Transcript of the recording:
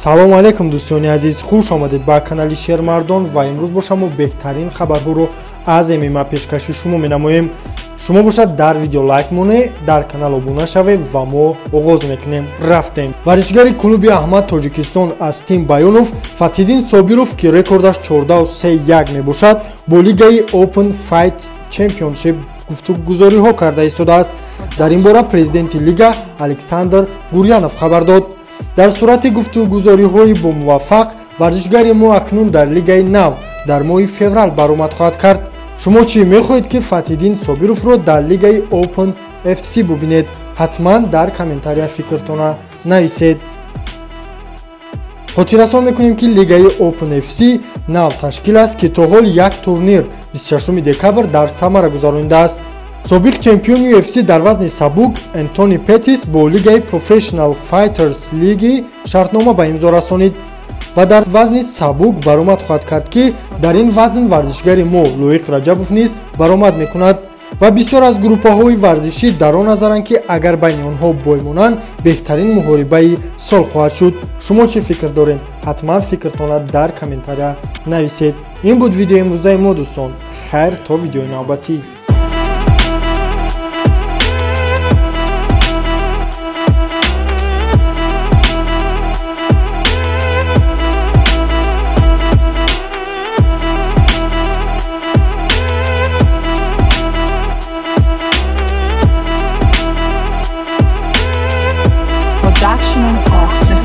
Салом алейкум дӯстони азиз, хуш омадед ба канали Шермардон ва имрӯз боша мо беҳтарин хабарҳоро аз ММА пешкаши шумо менамоем. Шумо бошад дар видео лайк монед, дар канал обуна шавед ва мо оғоз мекунем. Рафтем. Варзишгари клуби Аҳмад Тоҷикистон аз тим Баёнов Фатҳиддин Собиров, ки рекордаш 14-3-1 мебошад, бо лигаи Open Fight Championship гуфтугузориҳо карда истодааст. Дар ин бора президенти лига Александр Гурьянов хабар дод. Дар сурати гуфтугузориҳои бомуваффақ варзишгари мо акнун дар лигаи нав дар моҳи феврал баромад хоҳад кард. Шумо чӣ мехоҳед, ки Фатҳиддин Собировро дар лигаи Open FC бубинед? Ҳатман дар комментария фикртона нависед. Хотиррасон мекунем, ки лигаи Open FC нав ташкил аст, ки то ҳол як турнир 26 декабр дар Самара гузаронидааст. Собиқ чемпиони UFC дар вазни сабук Энтони Петис бо лигаи Professional Fighters League шартнома ба имзо расонид ва дар вазни сабук баромад хоҳад кард, ки дар ин вазн варзишгари мо Лоиқ Раҷабов низ баромад мекунад ва бисёр аз группаҳои варзишӣ дар он назаранд, ки агар байни онҳо бой монанд, беҳтарин муҳорибаи сол хоҳад шуд. Шумо чӣ фикр доред? Ҳатман фикртона дар комментария нависед. Ин буд видеои имрӯзаи мо, дӯстон. Хайр, то видеои навбатӣ. Production of the